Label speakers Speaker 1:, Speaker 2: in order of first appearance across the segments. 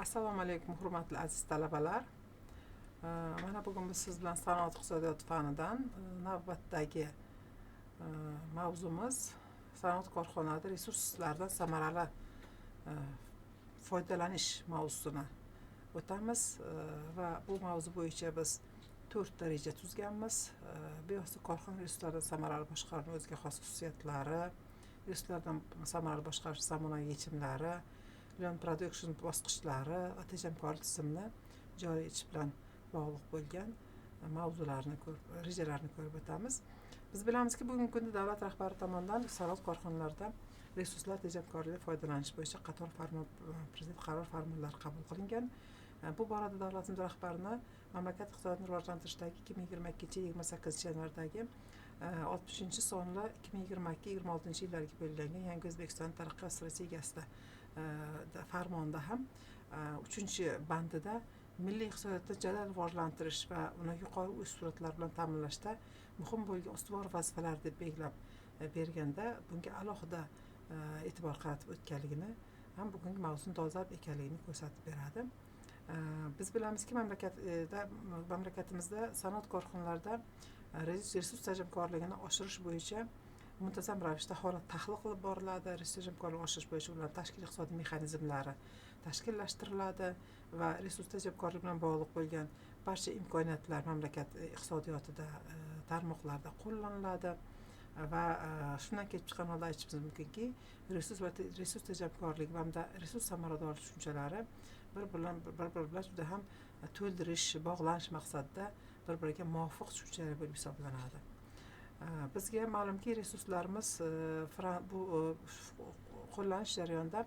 Speaker 1: Assalomu alaykum, hurmatli aziz talabalar. Mana bugun biz siz bilan sanoat iqtisodiyoti fanidan navbatdagi mavzumiz sanoat korxonalarida resurslardan samarali foydalanish mavzusini o'tamiz va bu mavzu bo'yicha biz to'rtta reja tuzganmiz. Bevosita korxona resurslaridan samarali boshqaruvni o'ziga xos xususiyatlari, resurslardan samarali boshqarish zamonaviy yechimlari, Lean Production bosqichlari va tejamkorlik tizimini joriy etish bilan bog'liq bo'lgan mavzularni ko'rib, rejalarni ko'rib o'tamiz. Biz bilamizki, bugungi kunda davlat rahbari tomonidan sanoat korxonalarida resurslar tejamkorlikdan foydalanish bo'yicha qator farmon, prezident qaror farmonlari qabul qilingan. Bu borada davlatimiz rahbarini mamlakat iqtisodiyotini rivojlantirishdagi 2022-yil 28-yanvardagi 60-sonli 2022-26 yillarga belgilangan Yangi O'zbekiston taraqqiyot strategiyasida farmonda ham uchinchi bandida milliy iqtisodiyotni jadal rivojlantirish va uni yuqori o'sish sur'atlari bilan ta'minlashda muhim bo'lgan ustuvor vazifalar deb belgilab berganda, bunga alohida e'tibor qaratib o'tganligini ham bugungi mavzuni dolzarb ekanligini ko'rsatib beradi. Biz bilamizki, mamlakatimizda sanoat korxonalarida resurs tejamkorligini oshirish bo'yicha muntazam ravishda holat tahlil qilib boriladi. Resurs tejamkorligini oshirish bo'yicha ularni tashkil iqtisodiy mexanizmlari tashkillashtiriladi va resurs tejamkorligi bilan bog'liq bo'lgan barcha imkoniyatlar mamlakat iqtisodiyotida tarmoqlarda qo'llaniladi va shundan kelib chiqqan holda aytishimiz mumkinki, resurs va resurs tejamkorligi hamda resurs samaradorligi tushunchalari bir biri bilan juda ham to'ldirish, bog'lanish maqsadida bir biriga muvofiq tushunchalar bo'lib hisoblanadi. Bizga ma'lumki, resurslarimiz bu qo'llanish jarayonida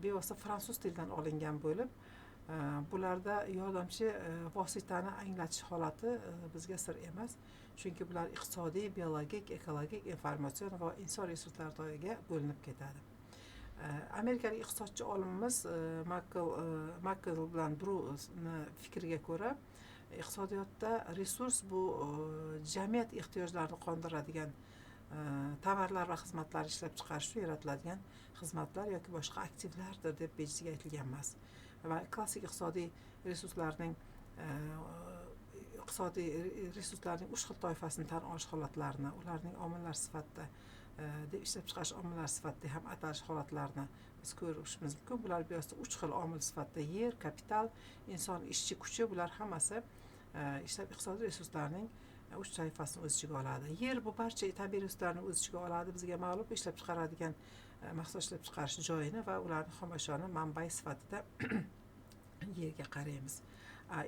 Speaker 1: bevosita fransuz tilidan olingan bo'lib, bularda yordamchi vositani anglatish holati bizga sir emas, chunki bular iqtisodiy, biologik, ekologik, informatsion va inson resurslariga bo'linib ketadi. Amerikalik iqtisodchi olimimiz Makl bilan Bruni fikriga ko'ra, iqtisodiyotda resurs bu jamiyat ehtiyojlarini qondiradigan tovarlar va xizmatlar ishlab chiqarish uchun yaratiladigan xizmatlar yoki boshqa aktivlardir deb bejiziga aytilgan emas. Va klassik iqtisodiy resurslarning uch xil toifasini tan olish holatlarini, ularning omillar sifatida deb ishlab chiqarish omillari sifatida ham atalish holatlarini biz ko'rishimiz mumkin. Bular bevosita uch xil omil sifatida yer, kapital, inson ishchi kuchi, bular hammasi ishlab iqtisodiy resurslarning uch toifasini o'z ichiga oladi. Yer bu barcha tabiiy resurslarni o'z ichiga oladi. Bizga ma'lum, ishlab chiqaradigan mahsulot ishlab chiqarish joyini va ularni xom ashyoni manbai sifatida yerga qaraymiz.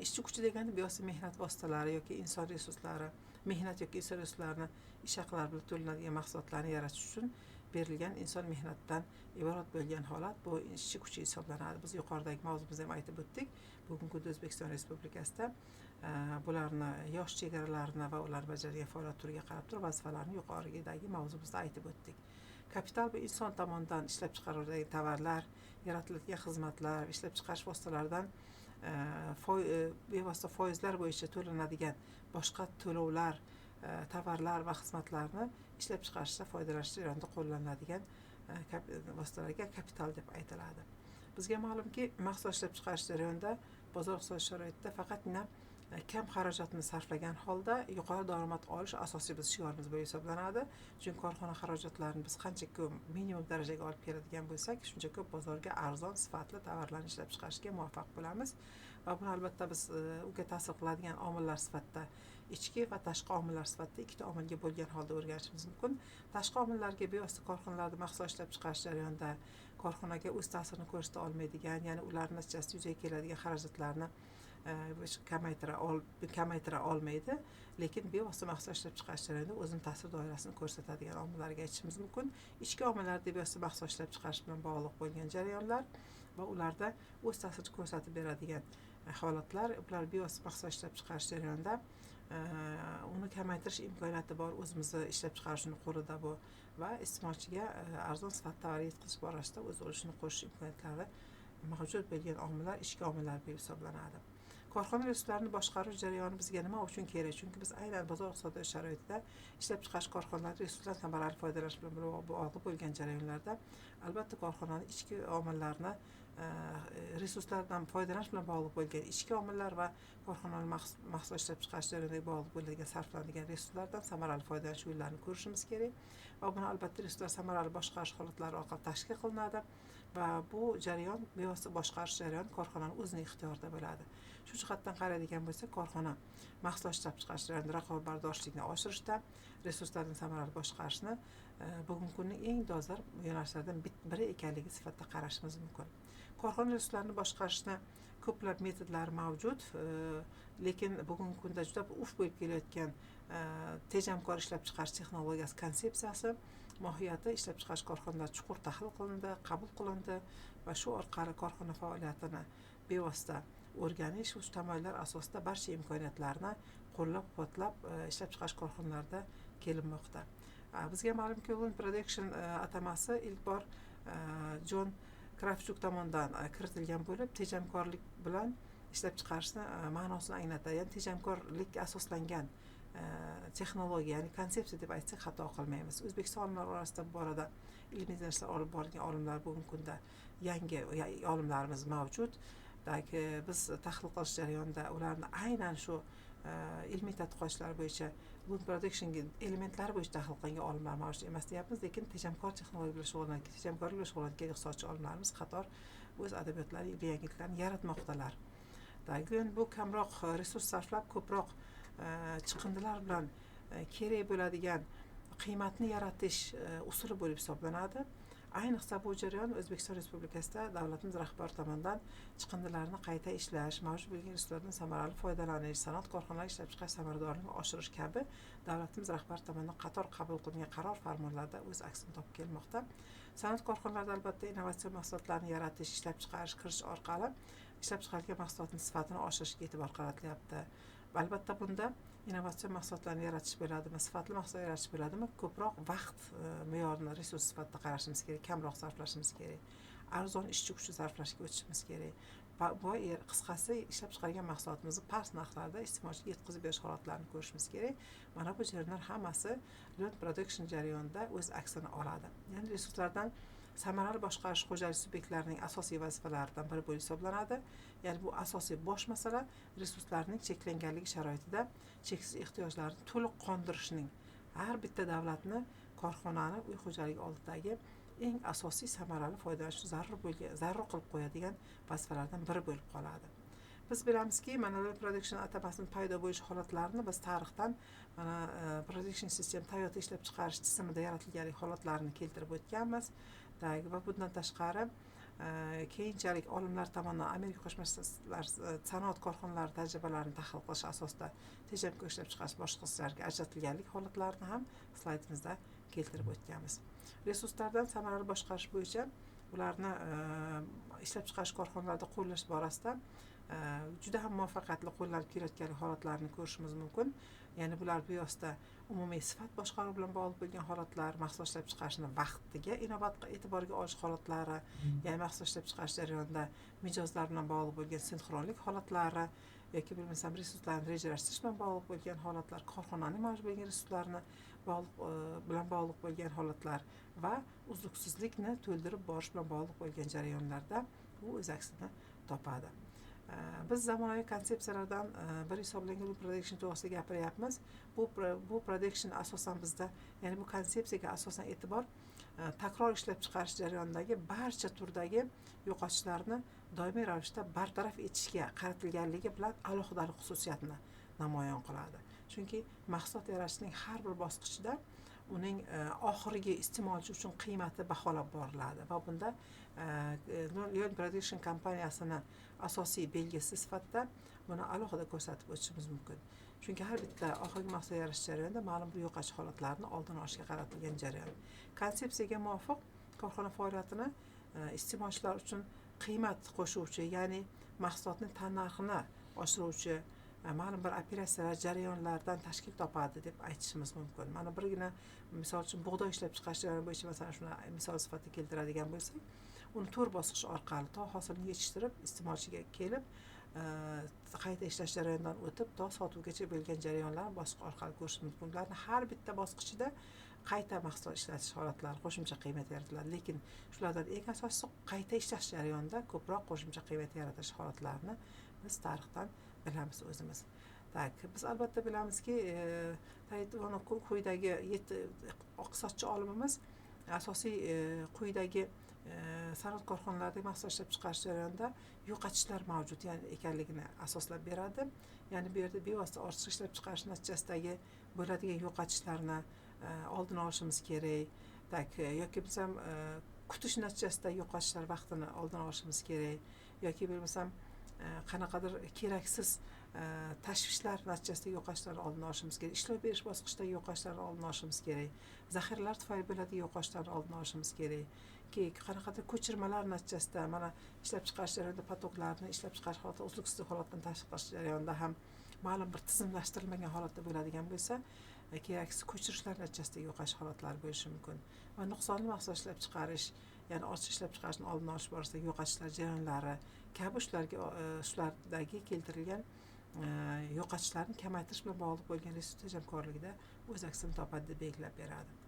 Speaker 1: Ishchi kuchi degani bevosita mehnat vositalari yoki inson resurslari, mehnat yoki inson resurslarini ish haqlari bilan to'lanadigan mahsulotlarni yaratish uchun berilgan inson mehnatidan iborat bo'lgan holat, bu ishchi kuchi hisoblanadi. Biz yuqoridagi mavzumizda ham aytib o'tdik, bugungi kunda O'zbekiston Respublikasida bularni yosh chegaralarini va ular bajargan faoliyat turiga qarab turib vazifalarni yuqoridagi mavzumizda aytib o'tdik. Kapital bu inson tomonidan ishlab chiqariladigan tovarlar, yaratiladigan xizmatlar, ishlab chiqarish vositalaridan bevosita foizlar bo'yicha to'lanadigan boshqa to'lovlar, tovarlar va xizmatlarni ishlab chiqarishda foydalanish jarayonida qo'llaniladigan vositalarga kapital deb aytiladi. Bizga ma'lumki, mahsulot ishlab chiqarish jarayonida bozor iqtisodiy sharoitida faqatgina kam xarajatni sarflagan holda yuqori daromad olish asosiy biz shiorimiz bo'lib hisoblanadi, chunki korxona xarajatlarini biz qancha ko'p minimum darajaga olib keladigan bo'lsak, shuncha ko'p bozorga arzon, sifatli tovarlarni ishlab chiqarishga muvaffaq bo'lamiz. Va buni albatta biz unga ta'sir qiladigan omillar sifatida ichki va tashqi omillar sifatida ikkita omilga bo'lgan holda o'rganishimiz mumkin. Tashqi omillarga bevosita korxonalarda mahsulot ishlab chiqarish jarayonida korxonaga o'z ta'sirini ko'rsata olmaydigan, ya'ni ular natijasida yuzaga keladigan xarajatlarni kamaytira olmaydi, lekin bevosita mahsulot ishlab chiqarish jarayonida o'zini ta'sir doirasini ko'rsatadigan omillarga aytishimiz mumkin. Ichki omillar deb bevosita mahsulot ishlab chiqarish bilan bog'liq bo'lgan jarayonlar va ularda o'z ta'sirini ko'rsatib beradigan holatlar, ular bevosita mahsulot ishlab chiqarish jarayonida uni kamaytirish imkoniyati bor, o'zimizni ishlab chiqarishni qo'lida bu va iste'molchiga arzon, sifatli tovar yetkazish borasida o'z ulushini qo'shish imkoniyatlari mavjud bo'lgan omillar ichki omillar bo'lib hisoblanadi. Korxona resurslarini boshqarish jarayoni bizga nima uchun kerak? Chunki biz aynan bozor iqtisodiyoti sharoitida ishlab chiqarish korxonalari resurslardan samarali foydalanish bilan bog'liq bo'lgan jarayonlarda albatta korxonani ichki omillarni resurslardan foydalanish bilan bog'liq bo'lgan ichki omillar va korxonalar mahsulot ishlab chiqarish jarayoniga bog'liq bo'ladigan sarflanadigan resurslardan samarali foydalanish yo'llarini ko'rishimiz kerak va buni albatta resurslar samarali boshqarish holatlari orqali tashkil qilinadi va bu jarayon, bevosita boshqarish jarayoni korxonaning o'zining ixtiyorida bo'ladi. Shu jihatdan qaraydigan bo'lsak, korxona mahsulot ishlab chiqarish jarayonida raqobatbardoshlikni oshirishda resurslarni samarali boshqarishni bugungi kunning eng dolzarb yo'nalishlaridan biri ekanligi sifatida qarashimiz mumkin. Korxona resurslarini boshqarishni ko'plab metodlari mavjud, lekin bugungi kunda juda urf bo'lib kelayotgan tejamkor ishlab chiqarish texnologiyasi konsepsiyasi mohiyati ishlab chiqarish korxonalar chuqur tahlil qilindi, qabul qilindi va shu orqali korxona faoliyatini bevosita o'rganish, shu tamoyillar asosida barcha imkoniyatlarni qo'llab-quvvatlab ishlab chiqarish korxonalarida kelinmoqda. Bizga ma'lumki, Lean Production atamasi ilk bor Jon Kravchuk tomonidan kiritilgan bo'lib, tejamkorlik bilan ishlab chiqarishni ma'nosini anglatadi. Ya'ni tejamkorlikka asoslangan texnologiya, ya'ni konsepsiya deb aytsak xato qilmaymiz. O'zbekiston olimlari orasida bu borada ilmiy izlanishlar olib borgan olimlar bugungi kunda yangi olimlarimiz mavjud. Biz tahlil qilish jarayonida ularni aynan shu ilmiy tadqiqotlar bo'yicha Lean Production elementlari bo'yicha tahlil qilingan olimlar mavjud emas deyapmiz, lekin tejamkor texnologiya bilan shug'ullangan, tejamkorlik bilan shug'ullangan iqtisodchi olimlarimiz qator o'z adabiyotlari, ilmiy yangiliklarni yaratmoqdalar. Bu kamroq resurs sarflab, ko'proq chiqindilar bilan kerak bo'ladigan qiymatni yaratish usuli bo'lib hisoblanadi. Ayniqsa bu jarayon O'zbekiston Respublikasida davlatimiz rahbari tomonidan chiqindilarni qayta ishlash, mavjud bo'lgan resurslardan samarali foydalanish, sanoat korxonalari ishlab chiqarish samaradorligini oshirish kabi davlatimiz rahbari tomonidan qator qabul qilingan qaror farmonlarda o'z aksini topib kelmoqda. Sanoat korxonalarida albatta innovatsion mahsulotlarni yaratish, ishlab chiqarish, kirish orqali ishlab chiqarilgan mahsulotning sifatini oshirishga e'tibor qaratilyapti. Albatta bunda innovatsion mahsulotlarni yaratish bo'ladimi, sifatli mahsulot yaratish bo'ladimi, ko'proq vaqt me'yorini resurs sifatida qarashimiz kerak, kamroq sarflashimiz kerak, arzon ishchi kuchi sarflashga o'tishimiz kerak. Va bu qisqasi ishlab chiqargan mahsulotimizni past narxlarda iste'molchiga yetkazib berish holatlarini ko'rishimiz kerak. Mana bu jarayonlar hammasi Lean Production jarayonida o'z aksini oladi. Ya'ni resurslardan samarali boshqarish xo'jalik subyektlarining asosiy vazifalaridan biri bo'lib hisoblanadi. Ya'ni bu asosiy bosh masala resurslarning cheklanganligi sharoitida cheksiz ehtiyojlarni to'liq qondirishning har bitta davlatni, korxonani uy xo'jaligi oldidagi eng asosiy samarali foydalanish zarur bo'lgan, zarur qilib qo'yadigan vazifalardan biri bo'lib qoladi. Biz bilamizki, mana Lean Production atamasining paydo bo'lish holatlarini biz tarixdan mana Production System Toyota ishlab chiqarish tizimida yaratilganlik holatlarini keltirib o'tganmiz. Va bundan tashqari keyinchalik olimlar tomonidan Amerika Qo'shma Shtatlari sanoat korxonalari tajribalarini tahlil qilish asosida tejamkor ishlab chiqarish bosqichlarga ajratilganlik holatlarini ham slaydimizda keltirib o'tganmiz. Resurslardan samarali boshqarish bo'yicha ularni ishlab chiqarish korxonalarida qo'llash borasida juda ham muvaffaqiyatli qo'llanib kelayotgan holatlarni ko'rishimiz mumkin. Ya'ni bular bevosita umumiy sifat boshqaruvi bilan bog'liq bo'lgan holatlar, mahsulot ishlab chiqarishni vaqtiga inobatga e'tiborga olish holatlari, ya'ni mahsulot ishlab chiqarish jarayonida mijozlar bilan bog'liq bo'lgan sinxronlik holatlari yoki bo'lmasam resurslarni rejalashtirish bilan bog'liq bo'lgan holatlar, korxonaning mavjud bo'lgan resurslarini bilan bog'liq bo'lgan holatlar va uzluksizlikni to'ldirib borish bilan bog'liq bo'lgan jarayonlarda u o'z aksini topadi. Biz zamonaviy konsepsiyalardan biri hisoblangan Lean Production to'g'risida gapiryapmiz. Bu production asosan bizda, ya'ni bu konsepsiyaga asosan e'tibor takror ishlab chiqarish jarayonidagi barcha turdagi yo'qotishlarni doimiy ravishda bartaraf etishga qaratilganligi bilan alohidalik xususiyatini namoyon qiladi. Chunki mahsulot yaratishning har bir bosqichida uning oxirgi iste'molchi uchun qiymati baholab boriladi va bunda Lean Production kompaniyasini asosiy belgisi sifatida buni alohida ko'rsatib o'tishimiz mumkin. Chunki har bitta oxirgi mahsulot yaratish jarayonida ma'lum bir yo'qotish holatlarini oldini olishga qaratilgan jarayon. Konsepsiyaga muvofiq korxona faoliyatini iste'molchilar uchun qiymat qo'shuvchi, ya'ni mahsulotning tannarxini oshiruvchi ma'lum bir operatsiyalar jarayonlardan tashkil topadi deb aytishimiz mumkin. Mana birgina misol uchun bug'doy ishlab chiqarish jarayoni bo'yicha masalan shuni misol sifatida keltiradigan bo'lsak, uni 4 bosqich orqali to hosilni yetishtirib iste'molchiga kelib qayta ishlash jarayonidan o'tib to sotuvgacha bo'lgan jarayonlarni bosqich orqali ko'rish mumkin. Ularni har bitta bosqichida Qayta mahsulot ishlatish holatlari qo'shimcha qiymat yaratiladi, lekin shulardan eng asosiysi qayta ishlash jarayonida ko'proq qo'shimcha qiymat yaratish holatlarini biz tarixdan bilamiz o'zimiz. Так, biz albatta bilamizki, quyidagi 7 iqtisodchi olimimiz asosiy quyidagi sanoat korxonalaridagi mahsulot ishlab chiqarish jarayonida yo'qotishlar mavjud, ya'ni ekanligini asoslab beradi. Ya'ni bu yerda bevosita ortiqcha ishlab chiqarish natijasidagi bo'ladigan yo'qotishlarni oldini olishimiz kerak. Так, yoki bo'lmasam kutish natijasida yo'qotishlar vaqtini oldini olishimiz kerak, yoki bo'lmasam qanaqadir keraksiz tashvishlar natijasida yo'qotishlarni oldini olishimiz kerak, ishlov berish bosqichidagi yo'qotishlarni oldini olishimiz kerak, zaxiralar tufayli bo'ladigan yo'qotishlarni oldini olishimiz kerak, qanaqadir ko'chirmalar natijasida mana ishlab chiqarish jarayonida potoklarni ishlab chiqarish holati uzluksizlik holatdan tashqi qilish jarayonida ham ma'lum bir tizimlashtirilmagan holatda bo'ladigan bo'lsa, keraksiz ko'chirishlar natijasida yo'qotish holatlari bo'lishi mumkin. Va nuqsonli mahsulot ishlab chiqarish, ya'ni ortiqcha ishlab chiqarishni oldini olish borasidagi yo'qotishlar jarayonlari kabi shularga shulardagi keltirilgan yo'qotishlarni kamaytirish bilan bog'liq bo'lgan resurs tejamkorligida o'z aksini topadi deb belgilab beradi.